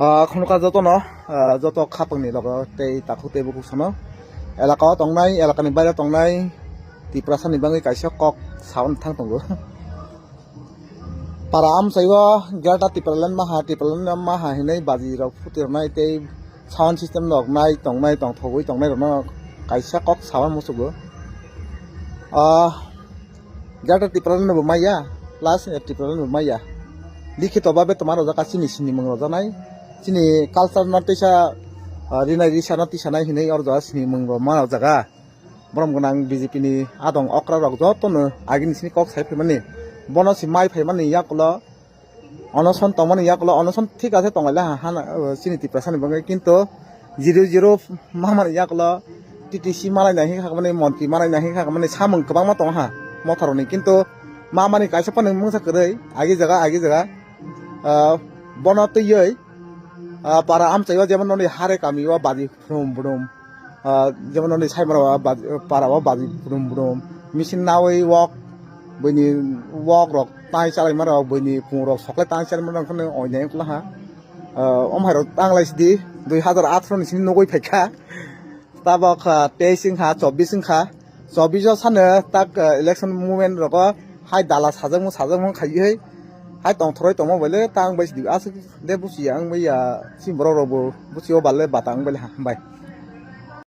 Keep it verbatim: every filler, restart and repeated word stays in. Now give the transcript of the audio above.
Ah, khunukha jotono, ah, joto khapangni logo tei takhuk tei bukhuk sono elaka o tongnai, elakani baire tongnai Tiprasani bagwi kaisa kok saui thang tongo. Para amchai o Greater Tipraland maha, Tipraland maha hinwi baji rok phuti rwnai tei sound system rok nai tongnai, tongthogwi tongnai rokno kaisa kok saui muchugo. Ah, Greater Tipraland bo maya, plus Tipraland bo maya. Likhito babe toma rojak chini sinimung rojaknai, chini culture no tisa, ah, rinai risa no tisanai hinwi oro jaga sinimung rok ma rojak. Borom gwnang B J P ni adong okra rok jotono agini sini kok sai phaimani, bono si mai phaimani yakulo onoson tongmani yakulo onoson thik ase tonglaila ha, hana, uh, chini Tiprasani bagwi, kintu zero zero mamani yakulo T T C malai nai hikha mani, montri malai nai hikha mani, samung kwbangma tong ha motharoni, kintu mamani kaisa phano mungsa kwrwi agi jaga agi jaga, uh, bono twiwi, uh, para amchai o jemon noni hare kami o baji phrum brum, ah, jemon noni saimano para o baji brum brum, machine nawi wok, buini wok rok tai chalai mano, buini pung rok sokle tai chalai mano, kheno oinai wngkha ha. Ah, om hai rok tanglai sidi dui hazar athro ni sini nugui phaikha, tabok, ah, teis wngkha, chobbish wngkha, chobbish o sano tak, ah, election movement rogo hai dala sajakmung sajakmung khaiwi hai tongthoroi tongma baile tang bai sidi aswk de buchiya wngbai ya, si borok rok bo buchio balle bata wngbai ha bai.